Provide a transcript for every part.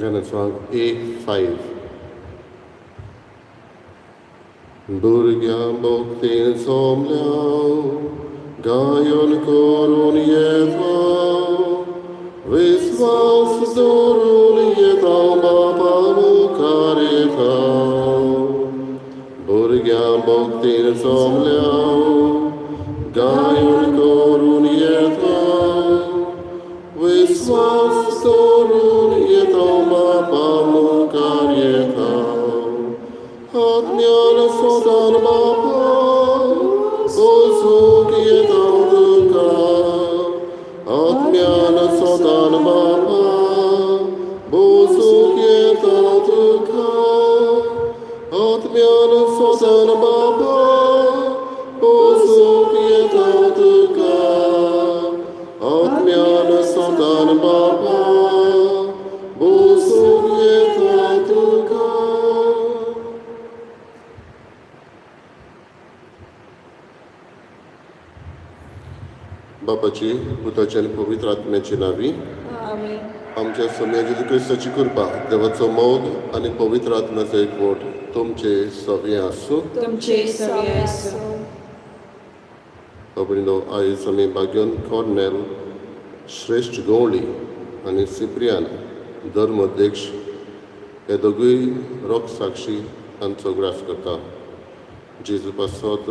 गाण्याचो 1-5. भुरग्यां भक्तीन सोमल्या गायन करून येता, विस्वास दवरून येता, बापा मुखार येता. भुरग्यां भक्तीन सोमल्या गायन करून येता, विस्वास दवरून येता, बापा मुखार येता. आत्म्यान सोदान बापा पोसूंक येता तुका, आत्म्यान सोदान बापा पोसूंक येता तुका, आत्म्यान सोदान बापा पोसूंक येता तुका, आत्म्यान सोदान बापा पोसूंक येता तुका. बापाची, पुताची आनी पवित्र आत्म्याची नावी. आमेन. आमच्या सोम्या जेजू क्रिस्ताची कृपा, देवाचो मोग आनी पवित्र आत्म्याचो एकवट तुमचे सगळें आसूं. तुमचे सगळे आसूं. बाबणीनो, आयज आमी बाग्योन कॉर्नेल श्रेश्ठ गवळी आनी सिप्रियान धर्मोध्यक्ष हे दोगूय रोख साक्षी तांचो ग्रास करता. जेजू पासत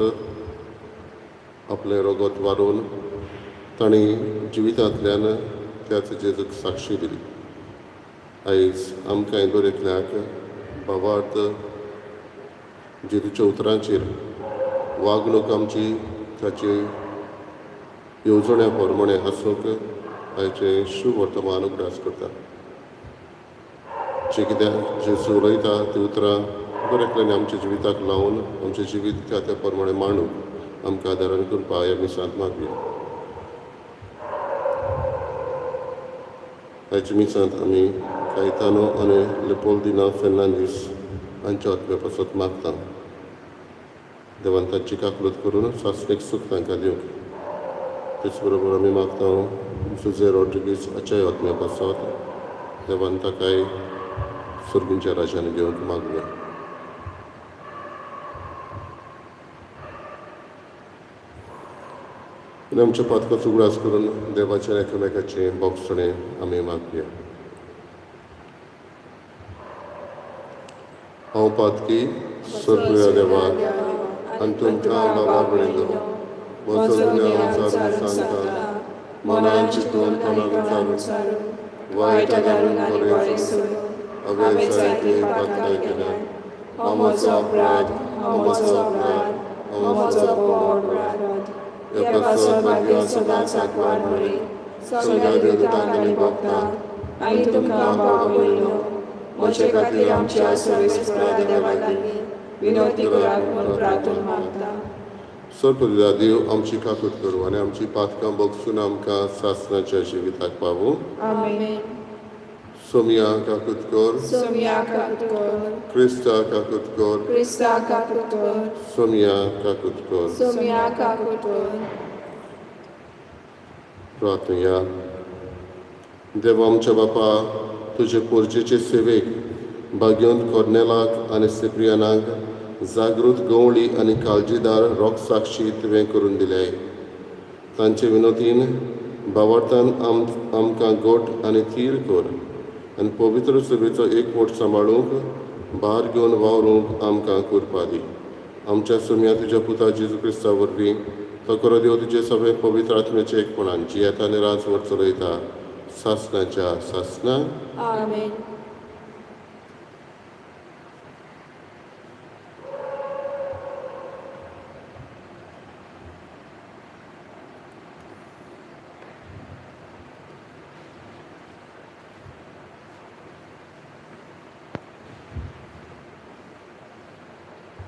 आपलें रगत वारोवन तांणी जिवितांतल्यान त्याच जेजूक साक्षी दिली. आयज आमकां दर एकल्याक भावार्थ जेजूच्या उतरांचेर वागणूक आमची ताचे येवजण्या प्रमाणे आसूंक आयचें शुभ वर्तमान उगडास करता. जे कितें जेजू उलयता ती उतरां दर एकल्यान आमच्या जिविताक लावन आमचें जिवीत त्या त्या प्रमाणे मांडूंक आमकां आदारान करपा ह्या मिसांत मागया. आयच्या मिसांत आमी कायतानो आनी लेपोल्दिना फेर्नांदीस हांच्या आत्म्या पासत मागता. देवान तांची काकलूत करून सासणीक सूख तांकां दिवंक. तेच बरोबर आमी मागता जुजे रॉड्रिगीस हाच्याय आत्म्या पासत देवान ताकाय सर्गींच्या राजान घेवंक मागया. आनी आमच्या पातकाचो उगडास करून देवाच्या एकामेकाचें बोगसणें आमी मागया. हांव पातकी सर्गुया देवाक आनी तुमकां बाबा भयणीनो म्हजो गुन्यांव विचारून सांगता, मनान चिंतून तोंडान उच्चारून वायट आदारून बरें सोडून हांवें जायतीं पातकां केल्यात. हो म्हजो अपराध, हो म्हजो अपराध, हो म्हजो व्हड अपराध. ह्या पासत भाग्य सदांच आंकवार मरे सगळ्या देवतांक आनी भक्तांक आनी तुमकां भाव भयणीनो म्हजे खातीर आमच्या सर्वेस्परा देवा लागीं विनवती करात म्हूण प्रार्थना मागता. सर्वप्रदा देव आमची काकूत करूं आनी आमची पातकां बगसून आमकां सासणाच्या जिविताक पावूं. आमेन. सोमिया काकूत कर. सोमिया काकूत कर. क्रिस्ता काकूत कर. क्रिस्ता काकूत कर. सोमिया काकूत कर. सोमिया काकूत कर. प्रार्थया. देवा आमच्या बापा, तुजे पोरजेचे सेवेक भाग्योंत कॉर्नेलाक आनी सिप्रियानाक जागृत गवळी आनी काळजीदार रोख साक्षी तुवें करून दिल्याय. तांचे विनोदीन भावार्थान आमकां गोट आनी थीर कर आनी पवित्र सभेचो एकवट सांबाळूंक भार घेवन वावरूंक आमकां कृपा दी. आमच्या सुम्या तुज्या पुता जेजू क्रिस्ता वरवीं तो करो देव तुजे सगळे पवित्र आत्म्याचे एकपणान जियेता आनी राजवट चलयता सासणाच्या सासणा. आमेन.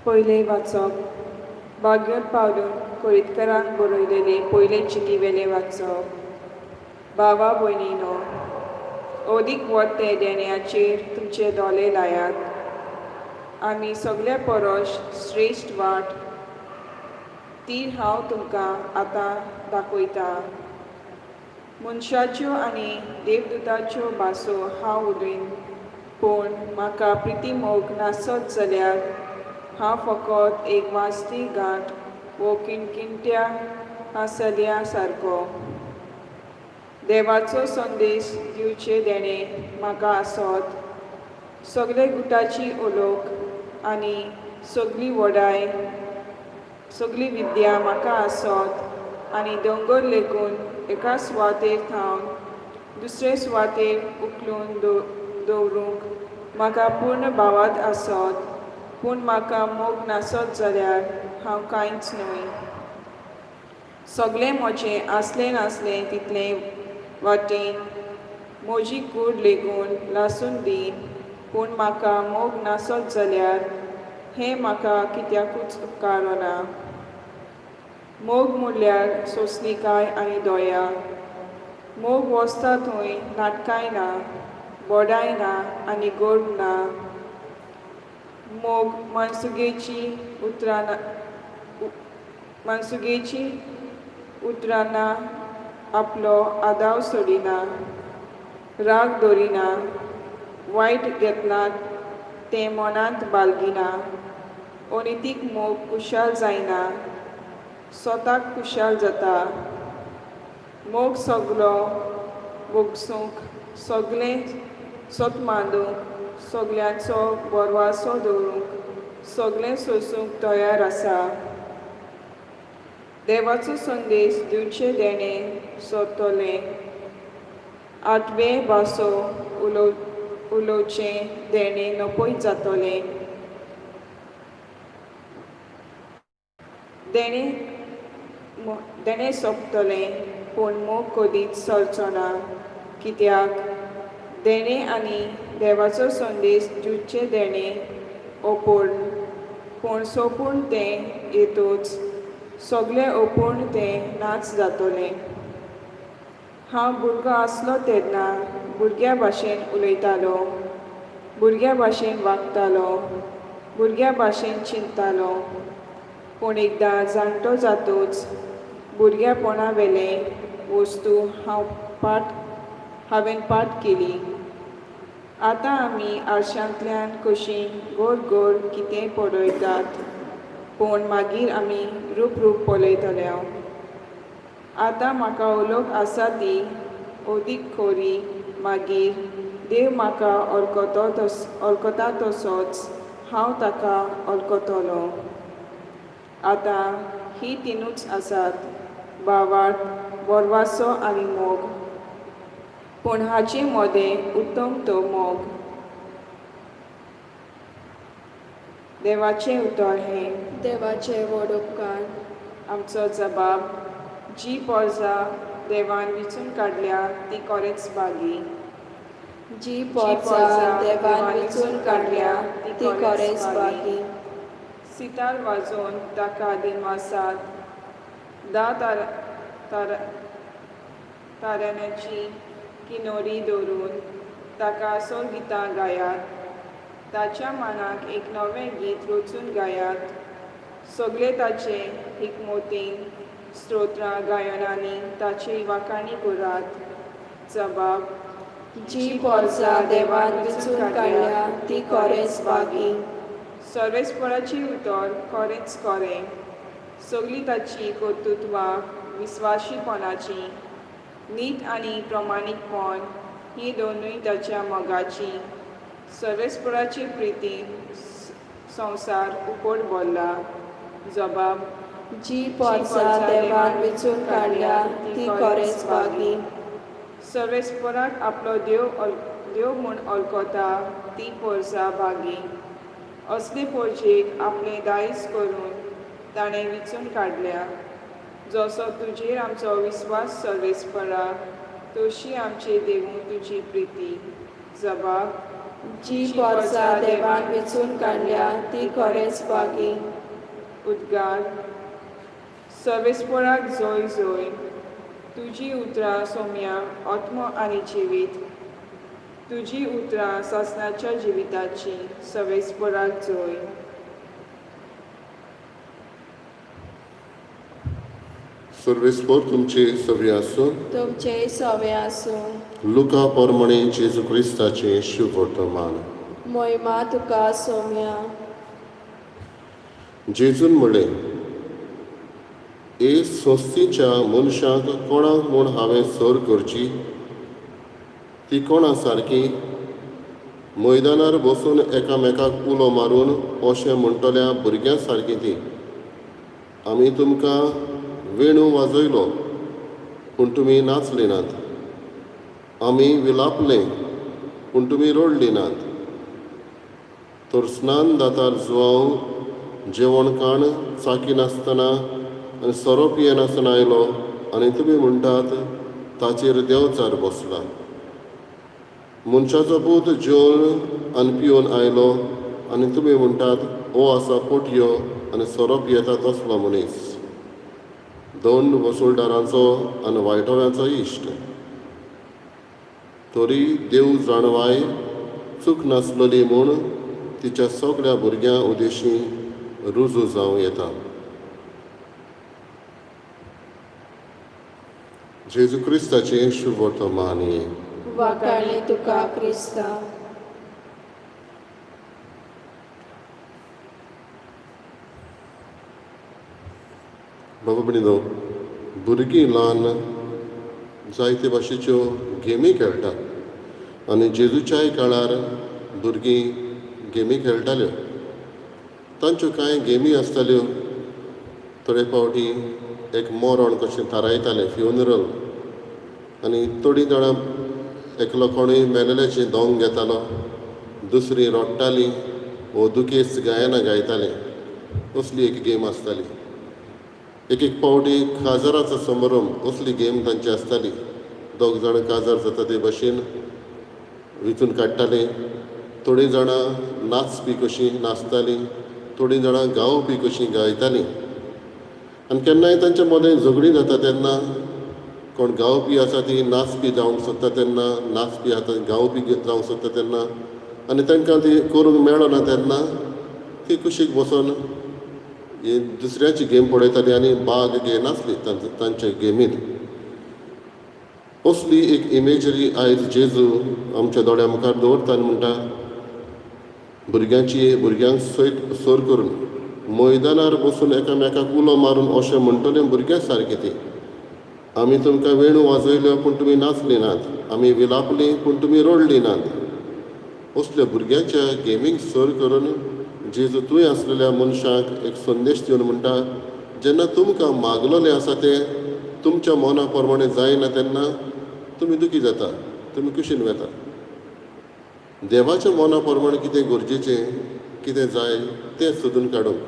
पयलें वाचप बाग्योन पावलून कोरितकरांक बरयलेले पयले चिटी वेलें वाचप. भावा भयणीनो, अदीक वत ते देण्याचेर तुमचे दोळे लायात. आमी सगल्या परस श्रेश्ठ वाट ती हांव तुमकां आतां दाखयता. मनशाच्यो आनी देवदूताच्यो भासो हांव उलयन पूण म्हाका प्रिती मोग नासत जाल्यार हांव फकत एक वाजती गांठ वो किणकिणट्या कांसल्या सारको. देवाचो संदेश दिवचे देणें म्हाका आसत, सगळे गुटाची उलोक आनी सगली वडाय सगली विद्या म्हाका आसत आनी दोंगर लेगून एका सुवातेर थावन दुसरे सुवातेर उखलून दवरूंक म्हाका पूर्ण भावात आसत, पूण म्हाका मोग नासत जाल्यार हांव कांयच न्हय. सगळें म्हजें आसलें नासलें तितलें वाटेन म्हजी कूड लेगून लासून दीन, पूण म्हाका मोग नासत जाल्यार हें म्हाका कित्याकूच उपकारना. मोग म्हणल्यार सोंसणीकाय आनी दया. मोग वसता थंय नाटकांय ना, बोडाय ना आनी गोड ना. मोग मनसुगेची उतरां मनसुगेची उतरां ना, आपलो आदाव सोडिना, राग दवरिना, वायट घेतलां तें मनांत बाळगिना. अनितीक मोग खुशाल जायना, स्वताक खुशाल जाता. मोग सगलो भोगसूंक, सगलें सत मांडूंक, सगल्यांचो बरवासो दवरूंक, सगलें सोंसूंक तयार आसा. देवाचो संदेश दिवचे देणें सोदतलें, आठवें भासो उलोवचें देणें नपयत जातलें. देणें देणें सोंपतलें, पूण मोग कदीच सरचो ना. कित्याक देणें आनी देवाचो संदेश दिवचें देणें अपूर्ण, पूण सोंपून तें येतूच सगळें अपूर्ण तें नाच जातलें. हांव भुरगो आसलो तेन्ना भुरग्या भाशेन उलयतालो, भुरग्या भाशेन वागतालो, भुरग्या भाशेन चिंततालो. पूण एकदां जाणटो जातूच भुरग्यापणा वेले वस्तू हांवें पाठ केली. आतां आमी आरशांतल्यान कशीं गोड गोड कितें पळयतात, पूण मागीर आमी रूप रूप पळयतले. आतां म्हाका उलोवंक आसा ती अदीक खोरी, मागीर देव म्हाका वळखता तसोच हांव ताका वळखतलो. आतां ही तिनूच आसात, भावार्थ, बरवासो आनी मोग, पूण हाचे मदें उत्तम तो मोग. देवाचें उतर हें. देवाचें व्हड उपकार. आमचो जबाब. जी पोरसां देवान विंचून काडल्या ती कोरेंच बागी. जी पोरसां देवान विंचून काडल्या ती कोरेंच बागी. सितार वाजोवन ताका दिनवासात, 10 तारांची किनोरी दवरून ताका सोलगितां गायात. ताच्या मानाक एक नवें गीत रचून गायात. सगळे ताचे हिकमतीन स्तोत्रां गायनांनी ताची वाखाणी करात. जबाब. जी पोरसां देवान विंचून काडल्या ती कोरेंच बागी. सर्वेस्पराचें उतर खरेंच खरें, सगळीं ताची कर्तृत्वां विस्वाशीपणाची, नीत आनी प्रमाणीकपण ही दोनूय ताच्या मोगाची. सर्वेस्पराचे प्रितीन संवसार उपड भरला. जबाब. जी पोरसां देवान विंचून काडल्या ती कोरेंच बागी. सर्वेस्पराक आपलो देव म्हूण वळखता ती पोरसां बागी. असले पोरजेक आपलें दायज करून ताणें विंचून काडल्या. जसो तुजेर आमचो विस्वास सर्वेस्परा, तशी आमचे देवूं तुजी प्रिती. जबाब. जी पोरसां देवान विंचून काडल्या ती कोरेंच बागी. उद्गार. सर्वेस्पराक जोय जोय. तुजी उतरां सोम्या आत्मो आनी जिवीत. तुजी उतरां सासणाच्या जिविताची. सर्वेस्पराक जोय. सर्वेस्पोर तुमची सवी आसूं. तुमचेय सवे आसूं. लुका पोरमणे जेजू क्रिस्ताचें शुभवर्तमान. मोहिमा तुका सोम्या. जेजून म्हणलें, ए संस्थेच्या मनशांक कोणाक म्हूण हांवें सर करची? ती कोणा सारकी? मैदानार बसून एकामेकाक उलो मारून अशें म्हणटल्या भुरग्यां सारकी ती, आमी तुमकां वेणू वाजयलो पूण तुमी नाचली नात, आमी विलापले पूण तुमी रडली नात. तर स्नान दातार जुवांव जेवण खाण चाकिनासतना आनी सोरो पियेनासतना आयलो आनी तुमी म्हणटात ताचेर देंवचार बसला. मनशाचो पूत जेवन आनी पिवन आयलो आनी तुमी म्हणटात हो आसा पोटयो आनी सोरो पियेता तसलो मनीस, दंड वसुलदारांचो आनी वायटोव्यांचो इश्ट. तरी देव जाणवाय चूक नासलेली म्हूण तिच्या सगळ्या भुरग्यां उदेशी रुजू जावं येता. जेजू क्रिस्ताचें शुभवर्तमान. वाकाळी तुका क्रिस्ता. बाबा भयणीनो, भुरगीं ल्हान जायते भाशेच्यो गेमी खेळटात आनी जेजूच्याय काळार भुरगीं गेमी खेळटाल्यो. तांच्यो कांय गेमी आसताल्यो. थोडे फावटी एक मरण कशें थारायताले, फ्युनरल, आनी थोडीं जाणां एकलो कोणूय मेलेल्याचें दोंग घेतालो, दुसरीं रडटालीं वो दुखेस्त गायनां गायतालीं. असली एक गेम आसताली. एक एक फावटी काजाराचो समारंभ असली गेम तांची आसताली. दोग जाणां काजार जाता ते भशेन विंचून काडटाले. थोडीं जाणां नाचपी कशीं नाचतालीं, थोडीं जाणां गावपी कशीं गायतालीं. आनी केन्नाय तांच्या मदें झगडीं जाता तेन्ना कोण गावपी आसा ती नाचपी जावंक सोदता तेन्ना, नाचपी आतां गावपी जावंक सोदता तेन्ना, आनी तांकां ती करूंक मेळना तेन्ना ती कुशीक बसोन ही दुसऱ्याची गेम पळयताली आनी भाग घेयनासली तांच्या गेमींत. असली एक इमेजरी आयज जेजू आमच्या दोळ्या मुखार दवरता आनी म्हणटा, भुरग्यांची भुरग्यांक सयत सर करून मैदानार बसून एकामेकाक उलो मारून अशें म्हणटले भुरग्यां सारकें ती, आमी तुमकां वेणू वाजयल्यो पूण तुमी नाचली नात, आमी विलापली पूण तुमी रडली नात. असल्या भुरग्यांच्या गेमींक सर करून जेजू तुवें आसलेल्या मनशांक एक संदेश दिवन म्हणटा, जेन्ना तुमकां मागलेलें आसा तें तुमच्या मना प्रमाणें जायना तेन्ना तुमी दुखी जाता, तुमी कुशीन वता. देवाच्या मना प्रमाणें कितें गरजेचें, कितें जाय तें सोदून काडूंक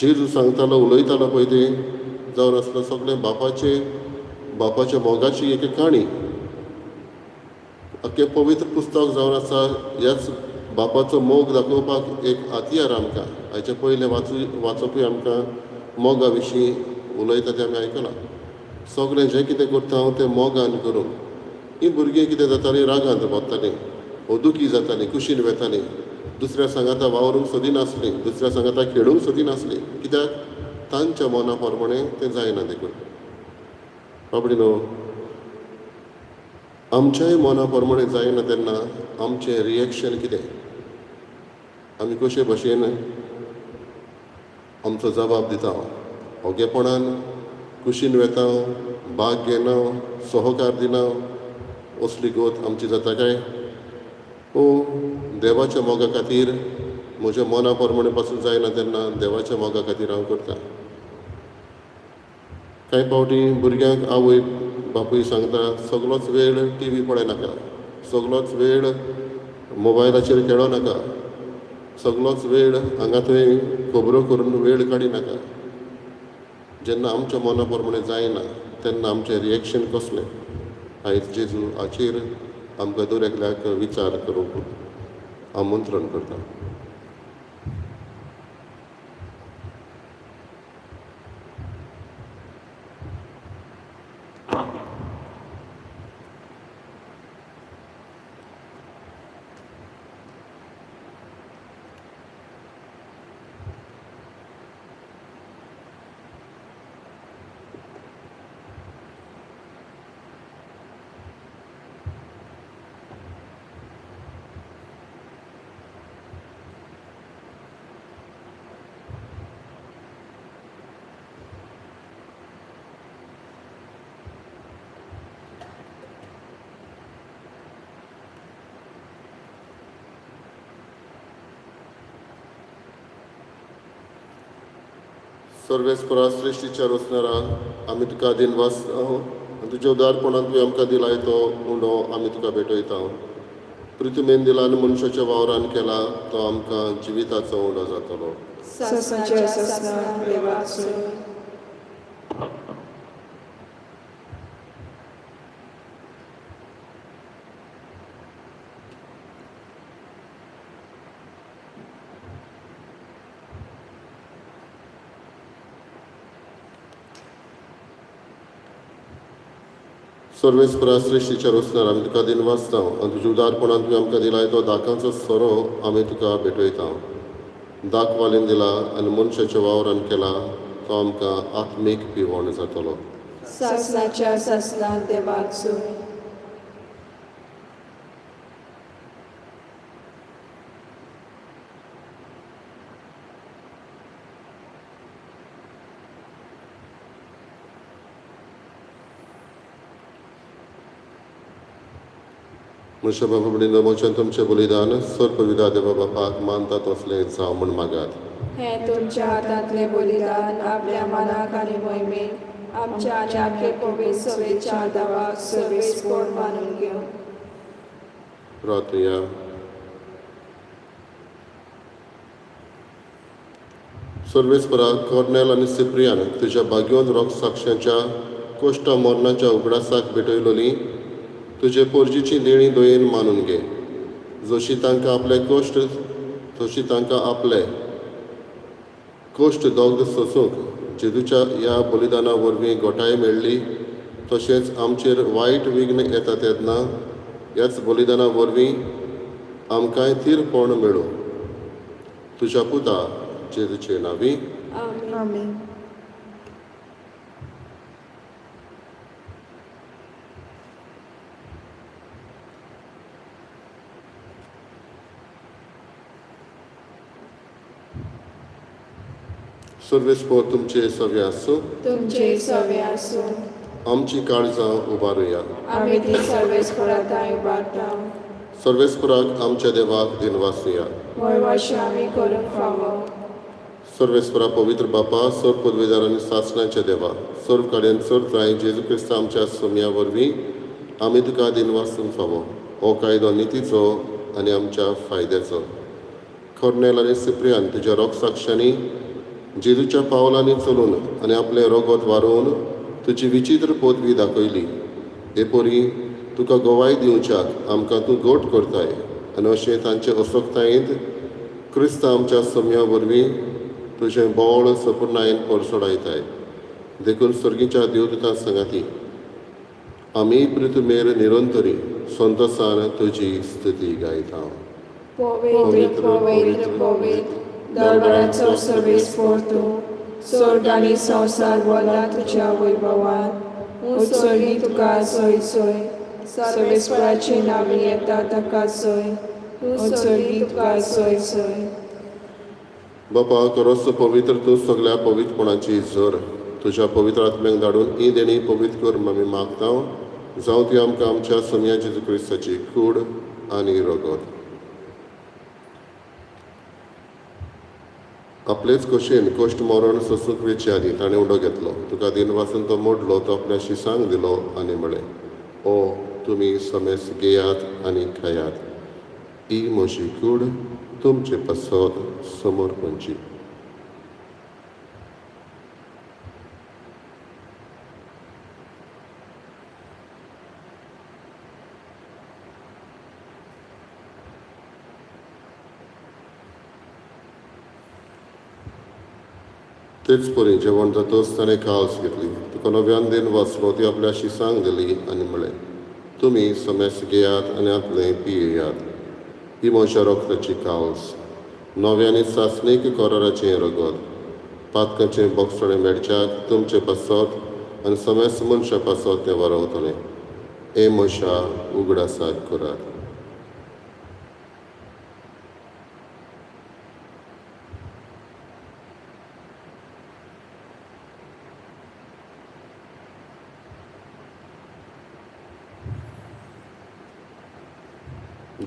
जेजू सांगतालो, उलयतालो पळय तें जावन आसलो सगळें बापाच्या मोगाची एक काणी. अख्खें पवित्र पुस्तक जावन आसा ह्याच बापाचो मोग दाखोवपाक एक हातयार आमकां. हाचे पयलें वाचपूय आमकां मोगा विशीं उलयता तें आमी आयकलां. सगळें जें कितें करता हांव तें मोगान करूंक. हीं भुरगीं कितें जातालीं, रागांत भोंवतालीं वो दुखी जातालीं, कुशीन वेतालीं, दुसऱ्या सांगाता वावरूंक सोदिनासलीं, दुसऱ्या सांगाता खेळूंक सोदिनासलीं. कित्याक? तांच्या मना प्रमाणें तें जायना देखून. बाबडी न्हू, आमच्याय मना प्रमाणें जायना तेन्ना आमचें रिएक्शन कितें, आमी कशे भशेन आमचो जबाब दिता? ओगेपणान कुशीन वेता, भाग घेना, सहकार दिना, असली गोत आमची जाता काय? ओ देवाच्या मोगा खातीर म्हज्या मना प्रमाणें पासून जायना तेन्ना देवाच्या मोगा खातीर हांव करता. कांय फावटी भुरग्यांक आवय बापूय सांगता, सगळोच वेळ टी व्ही पळयनाका, सगळोच वेळ मोबायलाचेर खेळो नाका, सगळोच वेळ हांगा थंय खबरो करून वेळ काडिनाका. जेन्ना आमच्या मना प्रमाणें जायना तेन्ना आमचें रिएक्शन कसलें? आयज जेजू हाचेर आमकां दर एकल्याक विचार करूंक आमंत्रण करता. सर्वेस्परा सृश्टीच्या रचणारा, आमी तुका दिनवास आनी तुज्या उदारपणान तुवें आमकां दिलाय तो उंडो आमी तुका भेटयता. प्रितुमेन दिला आनी मनशाच्या वावरान केला तो आमकां जिविताचो उंडो जातलो. सासणाच्या सासणाक देवाक सोय. सर्वेस्परा सृश्टीच्या रचणार, आमी तुका दिनवासता आनी तुज्या उदारपणान तुवें आमकां दिलाय तो दाकांचो सोरो आमी तुका भेटयता. दाक वालीन दिला आनी मनशाच्या वावरान केला तो आमकां आत्मीक पिवण जातलो. सासणाच्या सासणाक देवाक सोय. मनशा बाबा म्हणिल्लो मोच्यान तुमचें बलिदान सर्पविदा देवा बापाक मानता तसलें जावं म्हूण मागात. हें तुमच्या हातांतलें बलिदान आपल्या मनाक आनी मोहिमेक आमच्या आनी आख्खे पवित्र सभेच्या देवाक सर्वेस्पोर मानून घेवं. प्रार्थया. सर्वेस्परा कॉर्नेल आनी सिप्रियान तुज्या भाग्योन रोग साक्षांच्या कोश्टा मरणाच्या उगडासाक भेटयलोली तुजे पोरजीची देणी दयेन मानून घे. जशी तांकां आपले कोश्ट तशी तांकां आपले कोश्ट दोग्ध सोसूंक जेजूच्या ह्या बलिदाना वरवीं गोठाय मेळ्ळी, तशेंच आमचेर वायट विघ्न येता तेन्ना ह्याच बलिदाना वरवीं आमकांय थीरपण मेळूं. तुज्या पुता जेजूचे नांवी. आमेन. आमेन. सर्वेस्पोर तुमचे सगळे आसूं. तुमचे सवे आसूं. आमची काळजां उबारुया. आमी ती सर्वेस्परा थंय उबारता. सर्वेस्पराक आमच्या देवाक दिनवासुया. वळवशी आमी करूंक फावो. सर्वेस्परा पवित्र बापा, सर्व पदवीदार आनी सासणाच्या देवा, सर्व कडेन सर्व त्राय जेजू क्रिस्ता आमच्या सोम्या वरवीं आमी तुका दिनवासूंक फावो. हो कायदो नितीचो आनी आमच्या फायद्याचो. कॉर्नेल आनी सिप्रियान तुज्या रोगसाक्षांनी जेजूच्या पावलांनी चलून आनी आपलें रोगत वारोवन तुजी विचित्र पदवी दाखयली. हे परी तुका गवाय दिवच्याक आमकां तूं गोट करताय आनी अशें तांचे असक्तायेंत क्रिस्ता आमच्या सोम्या वरवीं तुजें बोवळ सपुर्णायेन परसोडायताय. देखून सर्गीच्या देवदूतां सांगाती आमी पृथ्वीर निरंतरी संतोसान तुजी स्तुती गायता. पवित्र पवित्र पवित्र दरबाराचो सर्वेस्पोर तूं, स्वर्ग आनी संवसार भरला तुज्या वैभवान. उत्सर्गी तुका सोय सोय, सर्वेस्पराचे नांवी येता ताका सोय, उत्सर्गी तुका सोय सोय. बापा खरोच पवित्र तूं सगळ्या पवित्रपणाची झर. तुज्या पवित्र आत्म्याक धाडून ही देणी पवित्र कर आमी मागता. जावं ती आमकां आमच्या सोम्या जेजू क्रिस्ताची कूड आनी रगत. आपलेच खोशयेन कोश्ट मरण सोसूंक वेचे आदीं ताणें उडो घेतलो. तुका दिनवासून तो मोडलो, तो आपल्या शिसांक दिलो आनी म्हळें, ओ तुमी समेस घेयात आनी खायात. ही म्हजी कूड तुमचे पासत समर्पणची. तेच परी जेवण जातच ताणें काल्स घेतली. तुका नव्यान दिन वाचलो, ती आपल्या शिसांक दिली आनी म्हळें, तुमी समेस घेयात आनी आपलें पियेयात. ही म्हज्या रक्ताची काल्स, नव्या आनी सासणीक कराराचें रगत. पातकाचें बोगसणें मेळच्याक तुमचे पासत आनी समेस मनशा पासत तें वरवतलें. हे म्हज्या उगडासाक करात.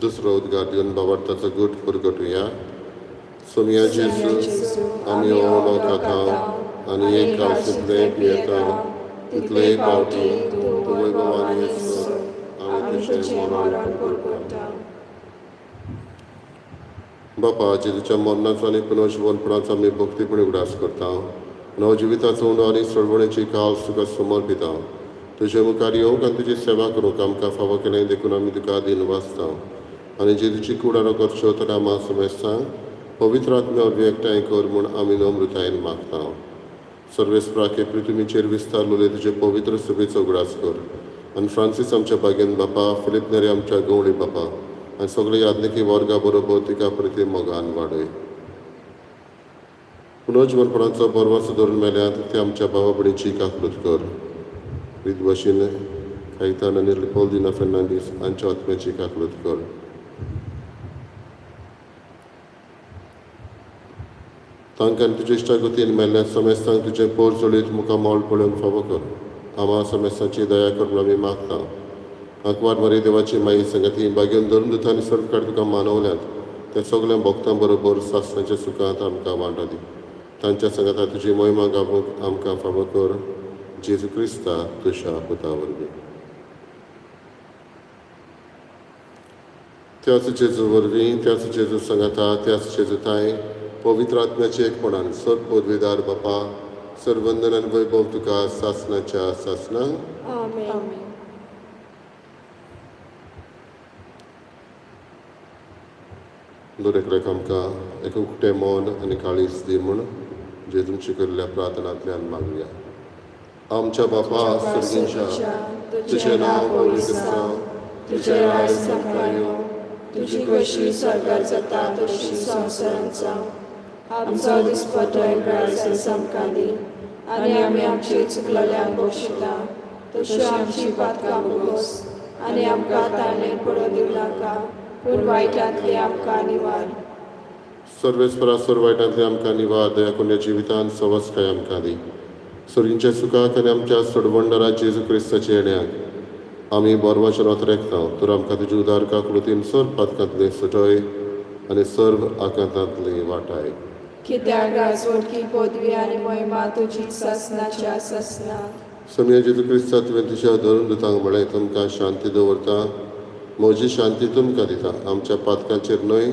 दुसरो उद्गार दिवन बाबार्थाचो गूट पुरगटुया. सोमया जेजू, आमी हो उलो खाता आनी एक काळशींतलें पियेता तितलेय पावटी तूं वैभवान येसर आमी तुजें मरण परपरता. बापा, जेजूच्या मरणाचो आनी पुनर्जिवनपणाचो आमी भक्तीपणी उगडास करता. नवजिविताचो उंडो आनी सोडवणेची काल तुका समर्पिता. तुजे मुखार येवंक आनी तुजी सेवा करूंक आमकां फावो केलें देखून आमी तुका दिन वाचता. आनी जेजूची कूड आनी करच्यो तर आमा समेस्तांक पवित्र आत्म्या वरवीं एकठांय कर म्हूण आमी नम्रतायेन मागता. सर्वेस्पराके पृथ्वीचेर विस्तारलेले तुजे पवित्र सभेचो उगडास कर आनी फ्रांसीस आमच्या बागेन बापा, फिलीप नेरी आमच्या गवळी बापा आनी सगळे याज्ञिकी वर्गा बरोबर तिका प्रती मोगान वाडय. पुनर्जिवनपणाचो बरवास धरून मेल्यात ते आमच्या भावा भयणीची काकूत कर. रिदवशीन कायतान आनी लिपोल्दिना फेर्नांडीस हांच्या आत्म्याची काकूत कर. तांकां तुजे इश्टागतीन मेल्ल्या समेस्तांक तुजें पोर चलयत मुखामळ पळोवंक फावो कर. आमा समेस्तांची दया कर म्हूण आमी मागता. आंकवार मरे देवाची माई संगती बागेवन धरून दुता आनी सर्वकार तुका मानवल्यात त्या सगल्या भक्तां बरोबर सासणाच्या सुखांत आमकां वांटो दी. तांच्या संगता तुजी मोहिमा गावूंक आमकां फावो कर. जेजू क्रिस्ता तुज्या पुता वरवीं. त्याच जेजू वरवीं, त्याच जेजू संगता, त्याच जेजू ताय पवित्र आत्म्याचे एकपणान सर पदवीदार बापा, सर्वंदन आनी वैभव तुका सासणाच्या सासना. आमेन. आमेन. दर एकल्याक आमकां एक उकतें मन आनी काळीज दी म्हूण जेजून शिकयल्ल्या प्रार्थनांतल्यान मागया. आमच्या बापा सर्गींच्या, तुजें नांव पवित्र जावं, तुजें राज आमकां येवं, तुजी कशी स्वर्गार जाता तशी संवसारांत जावं. आमचो दिसपटो ग्रास आमकां दी आनी आमी आमचे चुकलेल्यांक बक्षिता तश्यो आमची पातकां भोगोस आनी आमकां ताणें पडोवन दिवं नाका, पूण वायटांतली आमकां निवार. सर्वेस्परा सर्व वायटांतली आमकां निवार. दया करून जिवितांत सवस्काय आमकां दी. सर्गींच्या सुखाक आनी आमच्या सोडवणदारा जेजू क्रिस्ताच्या येण्याक आमी बोरवाच्या नोत रेखता. तर आमकां तुजी उदार काकूळतीन सर्व पातकांतले सुटय आनी सर्व आकांतांतली वाटाय. कित्याक राजवटकी पदवी आनी महिमा तुजी सासणाच्या सासना. सोमया जेजू क्रिस्ता, तुवें तुज्या धरून दुतांक म्हळें, तुमकां शांती दवरता, म्हजी शांती तुमकां दिता. आमच्या पातकांचेर न्हय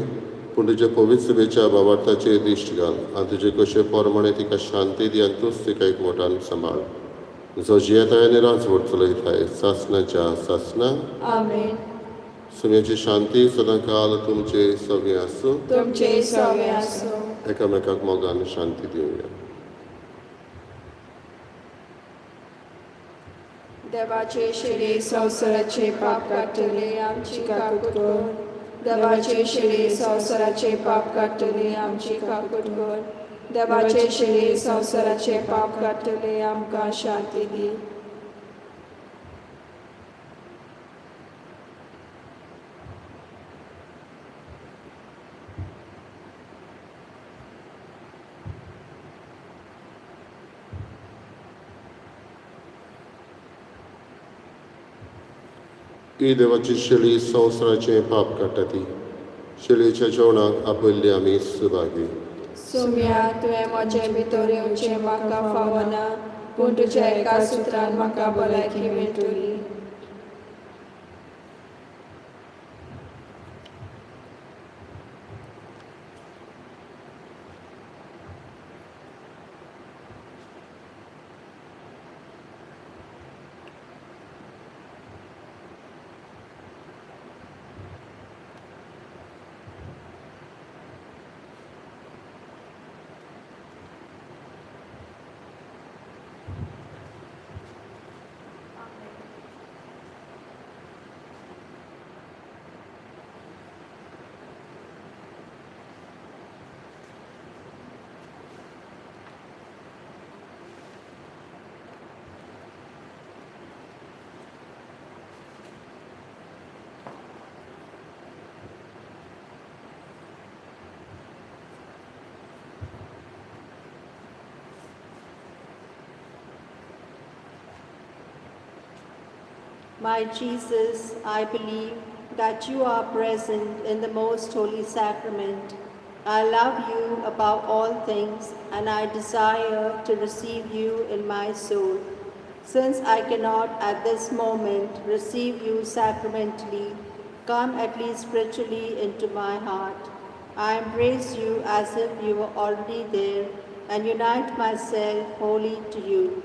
पूण तुज्या पवित्र सभेच्या बाबार्थाचेर दिश्ट घाल आनी तुजे कशे प्रमाणे तिका शांती दी आनी तूंच तिका एकवटान सांबाळ, जो जियेताय आनी राजवट चलयताय सासणाच्या सासना. आमेन. सोमयाची शांती सदांकाल तुमचे सगळें आसूं. तुमचे सगळे आसूं. एकामेकाक मोगान शांती दिवया. देवाचे शिरे संवसाराचे पाप काडटले, आमची काकूट कर. देवाचे शिरे संवसाराचे पाप काडटले, आमची काकूट कर. देवाचे शिरे संवसाराचे पाप काडटले, आमकां शांती दी. ही देवाची शेळी संवसाराचें पाप काडटा ती शेळयेच्या जेवणाक आपयल्ली आमी सुभागी. सोम्या, तुवें म्हजे भितर येवचें म्हाका फावना, पूण तुज्या एका सुत्रान म्हाका भलायकी मेळटली. My Jesus, I believe that you are present in the most holy sacrament. I love you above all things, and I desire to receive you in my soul. Since I cannot at this moment receive you sacramentally, come at least spiritually into my heart. I embrace you as if you were already there and unite myself wholly to you.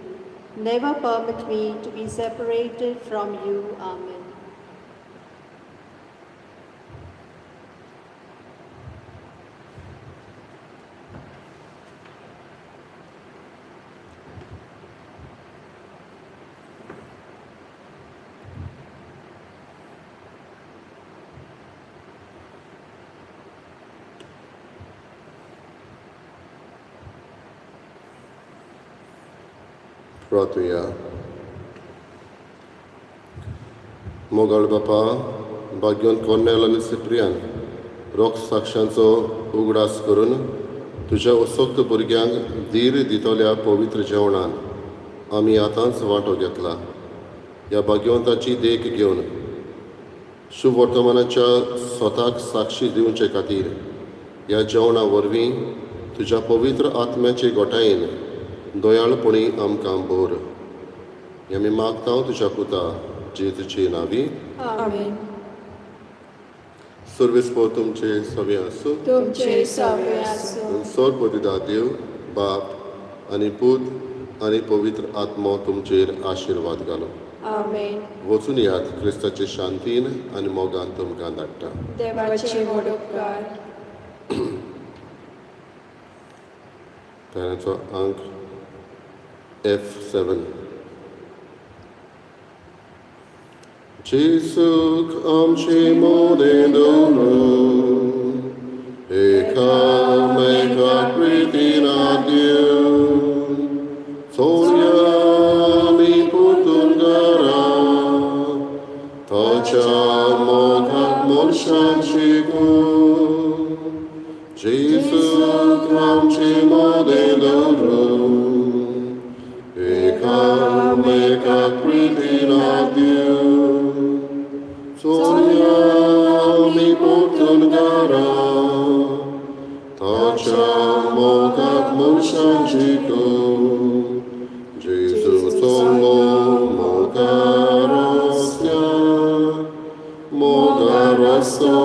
Never permit me to be separated from you. Amen. प्रार्थुया. मोगाळ बापा, भाग्योन कोर्नेल आनी सिप्रियान रोख साक्षांचो उगडास करून तुज्या असक्त भुरग्यांक धीर दितल्या पवित्र जेवणान आमी आतांच वांटो घेतला. ह्या भाग्यवंताची देख घेवन शुभ वर्तमानाच्या स्वताक साक्षी दिवचे खातीर ह्या जेवणा वरवीं तुज्या पवित्र आत्म्याचे गोठायेन दयाळपणी आमकां भर. हें आमी मागता तुज्या पुता जेजूचे नांवी. आमेन. सर्वेस्पोर तुमचे सगळे आसूं. तुमचे सवे आसूं. सोर पतिदा देव बाप आनी पूत आनी पवित्र आत्मो तुमचेर आशिर्वाद घालो. आमेन. वचून यात क्रिस्ताचे शांतीन आनी मोगान तुमकां धाडटा. देवाचे व्हड उपकार. तांचो अंक F7. जेजूक आमचे मोदें दवरून एकामेकाक प्रितीन दिवन चोरया आमी परतून घरा ताच्या मोगाक मनशान शिकून. जेजूक आमचे मोदें दवरून एकामेकाक प्रितीन दिवन चोरया आमी परतून घरा ताच्या मोगाक मनशान शिकून. जेजू चल्लो मोगा रस्त्यार, मोगा रस्तो